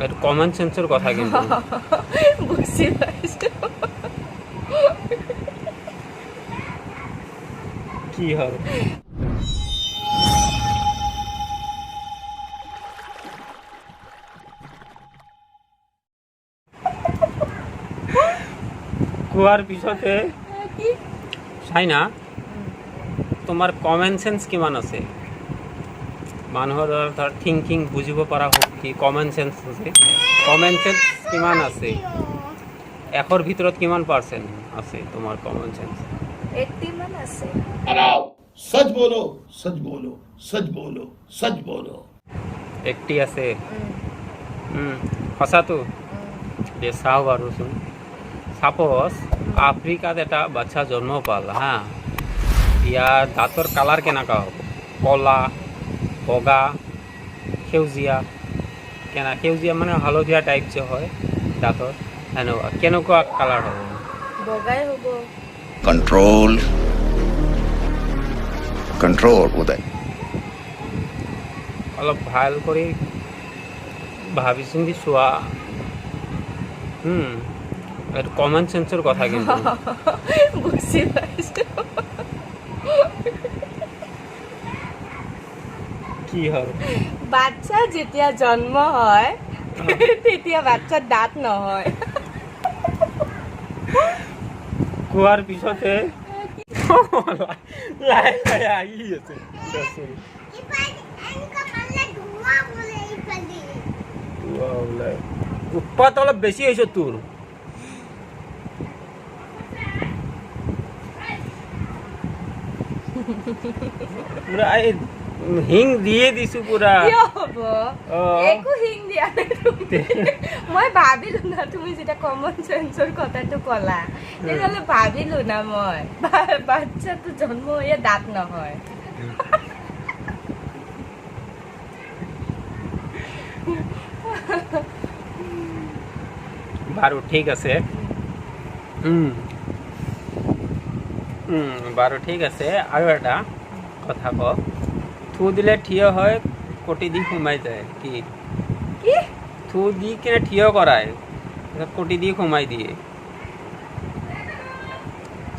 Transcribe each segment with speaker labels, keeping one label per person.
Speaker 1: এইটো common sensor কথা কিন্তু।
Speaker 2: বুজি পাইছো।
Speaker 1: কি হ'ল? কোৱাৰ পিছতে
Speaker 2: কি?
Speaker 1: চাইনা, তোমাৰ কমন চেন্স কিমান আছে? মানুহৰ ধৰ থিংকিং বুজিব পৰা শক্তি, কমন চেন্স আছে, কমন চেন্স কিমান আছে? 100ৰ ভিতৰত কিমান পাৰ্চেণ্ট আছে তোমাৰ কমন চেন্স?
Speaker 2: 80 মান আছে।
Speaker 3: सच बोलो, सच बोलो, सच बोलो, सच बोलो।
Speaker 1: 80 আছে। সঁচাটো দে চাওঁ বাৰুচোন। চাপ'জ আফ্ৰিকাত এটা বাচ্ছা জন্ম পাল হা, ইয়াৰ দাঁতৰ কালাৰ কেনেকুৱা হ'ব? ক'লা, বগা, সেউজীয়া, কেনে সেউজীয়া মানে হালধীয়া টাইপ যে হয় দাঁতৰ, সেনেকুৱা কেনেকুৱা কালাৰ হ'ব?
Speaker 2: বগাই হ'ব।
Speaker 3: कंट्रोल, कंट्रोल उदय।
Speaker 1: অলপ ভাল কৰি ভাবি চিন্তি চোৱা। এইটো কমন চেন্সৰ কথা কিন্তু।
Speaker 2: বুজি পাইছো।
Speaker 1: কি হ'ল?
Speaker 2: বাচ্ছা যেতিয়া জন্ম হয়, তেতিয়া বাচ্ছাৰ দাঁত নহয়।
Speaker 1: কোৱাৰ পিছতে লাহে লাহে আহি আছে। ধোঁৱা ওলাই। উৎপাত অলপ বেছি হৈছে তোৰ। পুৰা এই হিং দিয়ে দিছো পুৰা।
Speaker 2: কিয় হ'ব?
Speaker 1: অ।
Speaker 2: একো হিং দিয়া নাই তুমি। মই ভাবিলো না, তুমি যেতিয়া কমন চেন্সৰ কথাটো ক'লা, তেতিয়াহ'লে ভাবিলো না মই বাচ্ছাটো জন্ম হৈয়ে দাঁত নহয়।
Speaker 1: বাৰু ঠিক আছে। উম, উম, বাৰু ঠিক আছে। আৰু এটা কথা কওঁ, থু দিলে থিয় হয়, কটি দি সোমাই যায়, কি?
Speaker 2: কি?
Speaker 1: থু দি কিনে থিয় কৰায়, তাৰপিছত কটি দি সোমাই দিয়ে।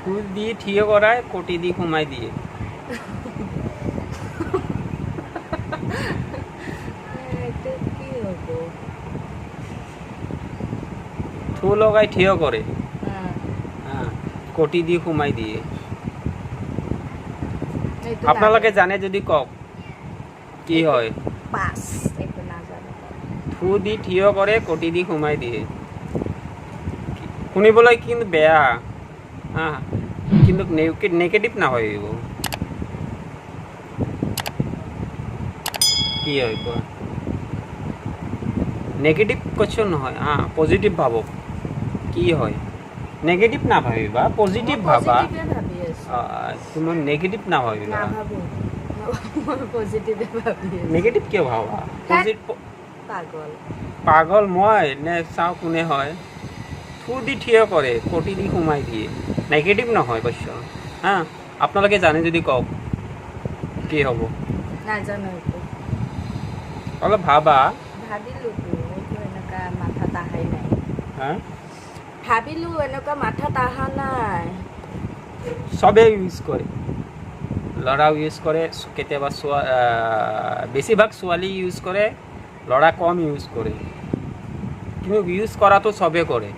Speaker 1: থু দি থিয় কৰায়, কটি দি সোমাই দিয়ে।
Speaker 2: এইটো কি হ'ব?
Speaker 1: থু লগাই থিয় কৰে, হা, কটি দি সোমাই দিয়ে।
Speaker 2: এইটো
Speaker 1: আপোনালোকে জানে যদি কওক, কি হয়?
Speaker 2: পাছ, এইটো নাজানো।
Speaker 1: থু দি থিয় কৰে, কটি দি সোমাই দিয়ে। শুনিবলৈ কিন্তু বেয়া হা, কিন্তু নেগেটিভ নাভাবিব। কি হয় কোৱা? নেগেটিভ কুৱেশ্যন নহয় হা, পজিটিভ ভাবক, কি হয়। নেগেটিভ নাভাবিবা, পজিটিভ ভাবা।
Speaker 2: পজিটিভে ভাবি আছো।
Speaker 1: তুমি নেগেটিভ নাভাবিবা।
Speaker 2: নাভাবো, মই পজিটিভে ভাবি আছো।
Speaker 1: নেগেটিভ কিয় ভাবা? পজিটিভ।
Speaker 2: পাগল।
Speaker 1: পাগল মই নে? চাওঁ কোনে হয়। থু দি থিয় কৰে, কটি দি সোমাই দিয়ে। নেগেটিভ নহয় কুৱেশ্যন হা। আপোনালোকে জানে যদি কওক, কি হ'ব?
Speaker 2: নাজানো এইটো।
Speaker 1: অলপ ভাবা।
Speaker 2: ভাবিলোতো, এইটো এনেকুৱা মাথাত অহাই নাই।
Speaker 1: হা?
Speaker 2: ভাবিলো, এনেকুৱা মাথাত অহা নাই।
Speaker 1: চবেই ইউজ কৰে, ল'ৰাও ইউজ কৰে কেতিয়াবা, বেছিভাগ ছোৱালী ইউজ কৰে, ল'ৰা কম ইউজ কৰে, কিন্তু ইউজ কৰাটো চবে কৰে।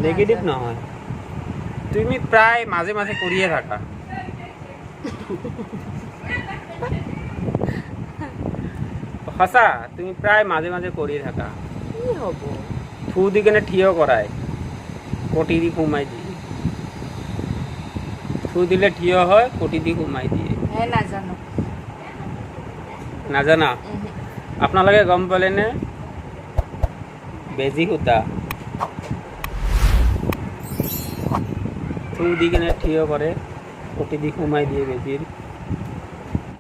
Speaker 1: নেগেটিভ নহয়। তুমি প্ৰায় মাজে মাজে কৰিয়ে থাকা। সঁচা, তুমি প্ৰায় মাজে মাজে কৰি থাকা।
Speaker 2: কি হ'ব?
Speaker 1: থু দি কেনে থিয় কৰায়, কটি দি সোমাই দিয়ে। থু দিলে থিয় হয়, কটি দি সোমাই দিয়ে।
Speaker 2: হে, নাজানো।
Speaker 1: নাজানা?
Speaker 2: উহু।
Speaker 1: আপোনালোকে গম পালেনে? বেজি সূতা। থু দি কেনে থিয় কৰে, কটি দি সোমাই দিয়ে বেজিৰ।